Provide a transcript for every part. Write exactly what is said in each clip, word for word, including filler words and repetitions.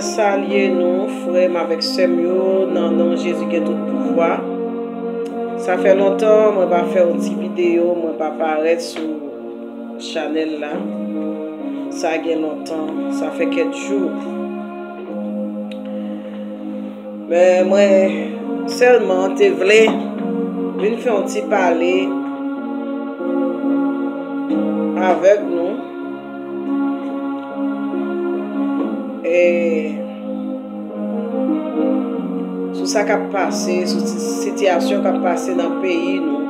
Salye nou, frè m avèk sè m yo, nan non Jezi gen tout pouvwa. Sa fè lontan mwen pa fè yon ti videyo, mwen pa parèt sou chanèl la. Sa gen lontan, sa fè kèk jou. Men mwen sèlman te vle vin fè yon ti pale avèk nou. E sou sa k ap pase, sou ti-, sitiyasyon k ap pase nan peyi nou.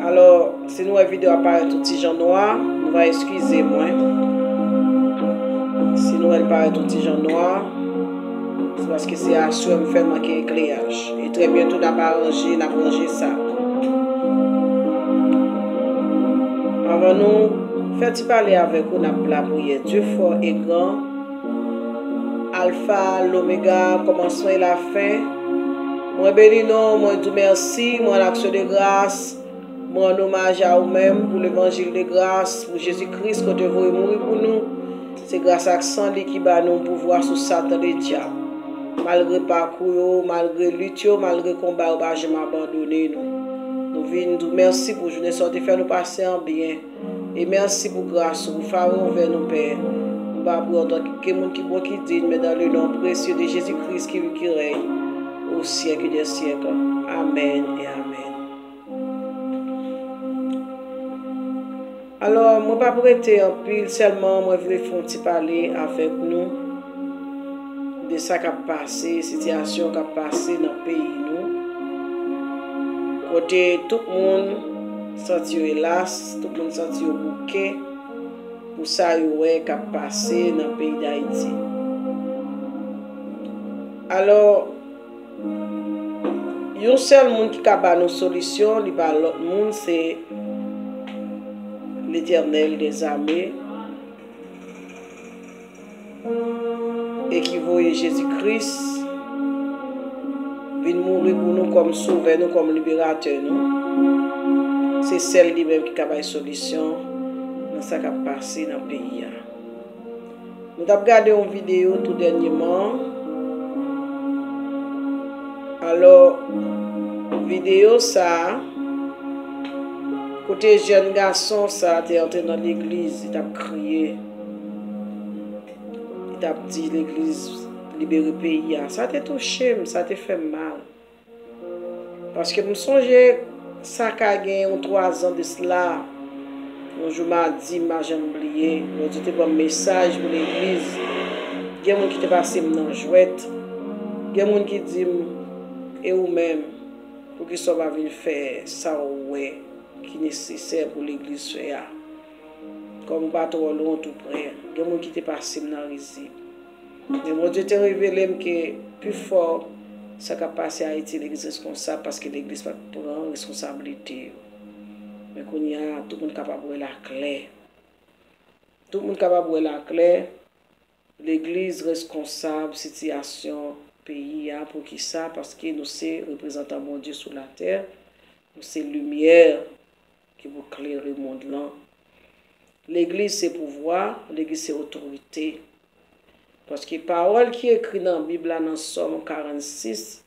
Alò, si nou wè videyo a parèt yon ti jan nwa, nou va eskize mwen. Si nou wè l parèt yon ti jan nwa, se paske se aswè m fè l manke ekleyaj. E trè byento n ap aranje, n ap ranje sa. Anvan nou fè ti pale avèk ou, n ap lapriyè. Dye fò e gran, Alfa, Lomega, kòmansman e lafen. Mwen beni non w, mwen di w mèsi, mwen rann aksyon de gras, mwen rann omaj a ou menm pou levanjil de gras, pou Jezi Kris ke w te voye mouri pou nou. Se gras ak san li ki ba nou pouvwa sou Satan ledyab. Malgre pakou yo, malgre lit yo, malgre konba yo, pa janm abandone nou. Nou vin di w mèsi pou jounen sa w te fè nou pase an byen. E mèsi pou gras ou, pou favè w anvè nou, Pè. Nou pa priye antanke moun ki bon, ki diy, men dans le nom précieux de Jésus-Christ qui vit, qui règne au siècle des siècles. Amèn e amèn. Alò, mwen p ap rete anpil, sèlman mwen vle fè yon ti pale avèk nou de sa k ap pase, sitiyasyon k ap pase nan peyi nou, kote tout moun santi yo elas, tout moun santi yo bouke pou sa yo wè k ap pase nan peyi Dayiti. Alò, yon sèl moun ki ka ba nou solisyon, li pa lòt moun, se Letènèl dèzame, e ki voye Jezi Kris vin mouri pou nou kòm sovè nou, kòm liberatè nou. Se sèl li menm ki ka bay solisyon nan sa k ap pase nan peyi a. Nou t ap gade yon videyo tou dènyèman. Alò, videyo sa a, kote jèn gason sa a te antre nan legliz, li t ap kriye. Li t ap di legliz libere peyi a. Sa te touche m, sa te fè m mal. Paske m sonje sa ka gen yon twazan de sila, yon jou madi, m pa janm bliye, Bondye te ban m mesaj pou legliz. Gen moun ki te pase m nan jwèt. Gen moun ki di m, "E ou menm, poukisa w pa vin fè sa w wè ki nesesè pou legliz fè a?" Kòm ou pa twò lwen, ou tou prè. Gen moun ki te pase m nan rizib. Men Bondye te revele m ke pifò sa k ap pase Ayiti, legliz reskonsab, paske legliz pa t pran reskonsablite yo. Men kounye a, tout moun kapab wè l aklè. Tout moun kapab wè l aklè. Legliz reskonsab sitiyasyon peyi a. Poukisa? Paske nou se reprezantan Bondye sou latè. Nou se limyè ki pou klere mond lan. Legliz se pouvwa, legliz se otorite. Paske pawòl ki ekri nan Bib la, nan Sòm karannsis,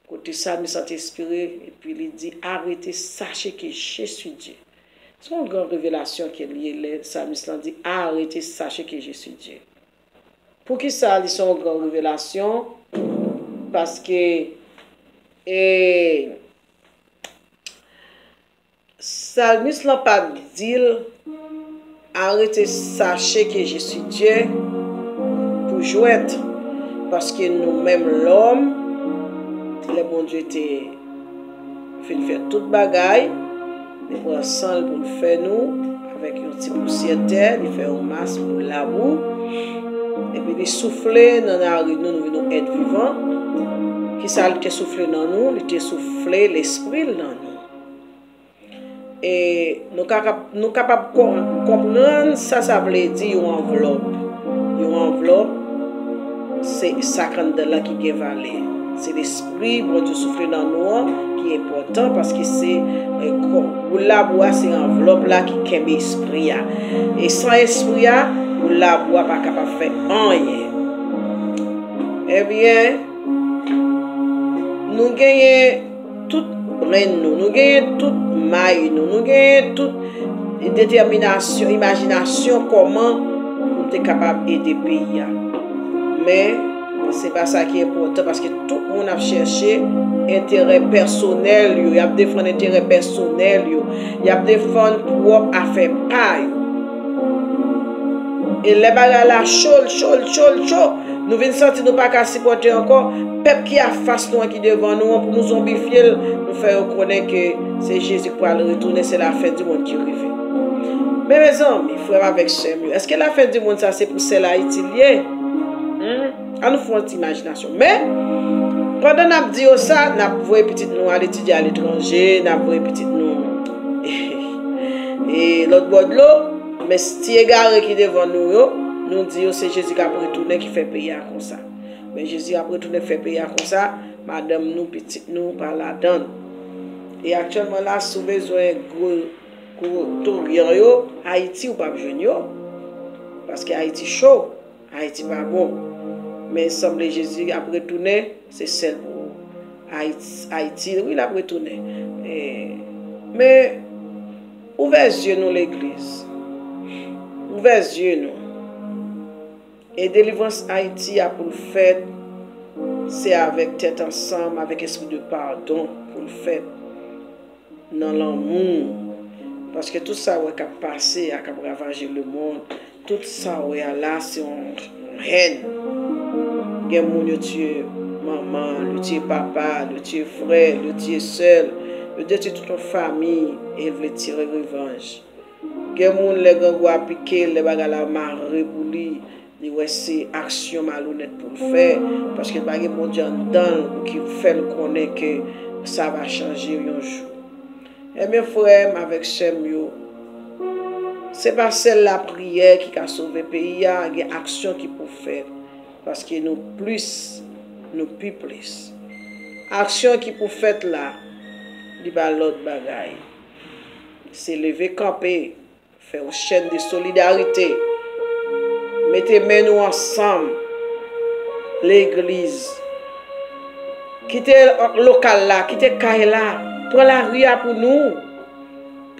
kote salmis lan te espere, epi li di, "Arrêtez, sachez que je suis Dieu." Se yon gran revelasyon ke l ye lè salmis lan di, "Arrêtez, sachez que je suis Dieu." Poukisa li se yon gran revelasyon? Paske, e, salmis lan pa t di l, "Arrêtez, sachez que je suis Dieu," pou jwèt. Paske nou menm lòm, lè Bondye te fin fè tout bagay, li pran san l pou l fè nou, avèk yon ti pousyè tè, li fè yon mas pou labou. Epi li soufle nan narine nou, nou vin yon èt vivan. Kisa li te soufle nan nou? Li te soufle lespri l nan nou. E nou ka, nou kapab kon-, konprann sa sa vle di yon anvlòp. Yon anvlòp, se sa k anndan lan ki gen valè. Se lespri Bondye soufle nan nou an ki enpòtan, paske se, e, ko-, boul labou a se anvlòp la ki kenbe espri a. E san espri a, Labou a pa kapab fè anyen. Ebyen, nou genyen tout brenn nou, nou genyen tout may nou, nou genyen tout detèminasyon, imajinasyon kòman nou te kapab ede peyi a. Men, se pa sa ki enpòtan, paske tout moun ap chèche enterè pèsonèl yo, y ap defann enterè pèsonèl yo, y ap defann pwòp afè pa yo. E lè bagay la cho, l cho, l cho, l cho, nou vin santi nou pa ka sipòte ankò, pèp ki afas nou an, ki devan nou an, pou nou zonbifye l, nou fè yo konnen ke se Jezi k pral retounen, se lafen di mond ki rive. Men mezanmi, frè m avèk sè m yo, èske lafen di mond sa se pou sèl Ayiti l ye? Hmm? An nou fè yon ti imajinasyon. Men, pandan n ap di yo sa, n ap voye pitit nou al etidye aletranje, n ap voye pitit nou e lòt bò dlo, men ti egare ki devan nou yo, nou di yo se Jezi k ap retounen ki fè peyi a konsa. Men Jezi ap retounen fè peyi a konsa, madanm nou, pitit nou pa ladan l. E aktyèlman la, si w bezwen gwo, gwo touryan yo, Ayiti ou p ap jwenn yo. Paske Ayiti cho, Ayiti pa bon. Men sanble Jezi ap retounen, se sèl pou Ayiti, Ayiti, wi, l ap retounen. E, men, ouvè zye nou, legliz. Ouvè zye nou. E delivrans Ayiti a pou l fèt, se avèk tèt ansanm, avèk espri de padon pou l fèt, nan lanmou. Paske tout sa w wè k ap pase a, k ap ravaje lemonn, tout sa w wè a la, se yon, yon hèn. Gen moun yo tiye manman l, yo tiye papa l, yo tiye frè l, yo tiye sè l, yo detwi tout yon fanmi, e l vle tire revanj. Gen moun, lè grangou a pike l, lè bagay la mare pou li, li wè se aksyon malonèt pou l fè, paske l pa gen Bondye anndan l pou ki fè l konnen ke sa va chanje yon jou. Ebyen, frè m avèk sè m yo, se pa sèl lapriyè ki ka sove peyi a, gen aksyon ki pou fèt, paske nou plis, nou pi plis. Aksyon ki pou fèt la, li pa lòt bagay. Se leve kanpe, fè yon chèn de solidarite, mete men nou ansanm, legliz, kite lokal la, kite kay la, pran lari a pou nou,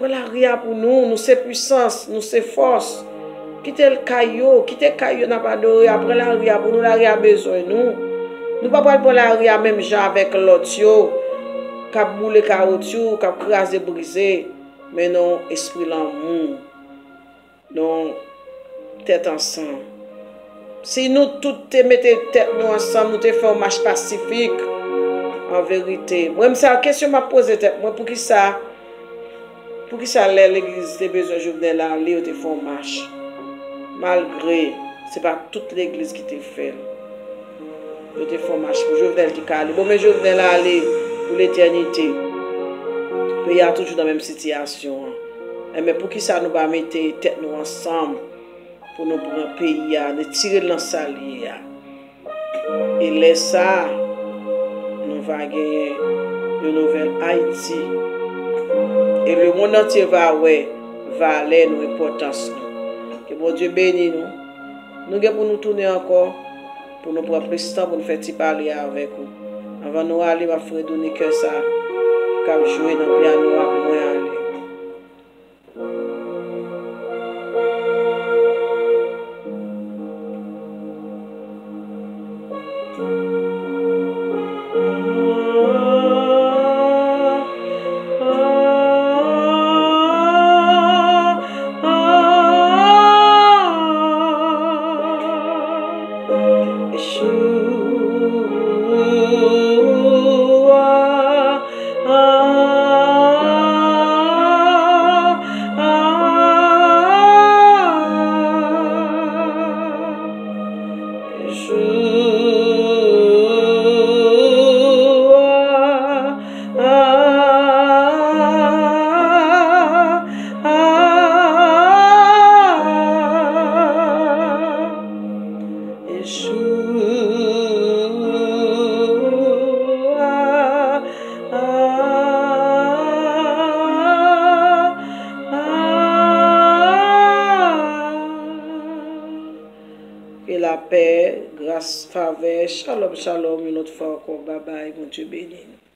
pran lari a pou nou, nou se pwisans, nou se fòs, kite l kay yo, kite kay yo n ap adore a, pran lari a pou nou, lari a bezwen nou, nou pa pral pran lari a menm jan avèk lòt yo, k ap boule kawotyou, k ap kraze brize. Men nan yon espri lanmou, nan yon tèt ansanm. Si nou tout te mete tèt nou ansanm, nou te fè yon mach pasifik, an verite. Mwen, m sa, kesyon m ap poze tèt mwen, poukisa, poukisa lè legliz te bezwen Jovenel ale, yo te fè yon mach? Malgre se pa tout legliz ki te fè l. Yo te fè yon mach pou Jovenel ki ka ale. Bon, men Jovenel ale pou letènite. Peyi a toujou nan menm sitiyasyon an. Enben, poukisa nou pa mete tèt nou ansanm pou nou pran peyi a, retire l nan sa l ye a? E lè sa a, nou va genyen yon nouvèl Ayiti. E lemonn antye va wè valè nou, enpòtans nou. Ke Bondye beni nou. Nou gen pou nou tounen ankò, pou nou pran plis tan pou nou fè ti pale avèk ou. Anvan nou ale, m ap fredouni kè sa k ap jwe nan pyano a pou mwen ale. Lapè, gras, favè, shalom, shalom, yon lòt fwa ankò, babay, Bondye beni nou.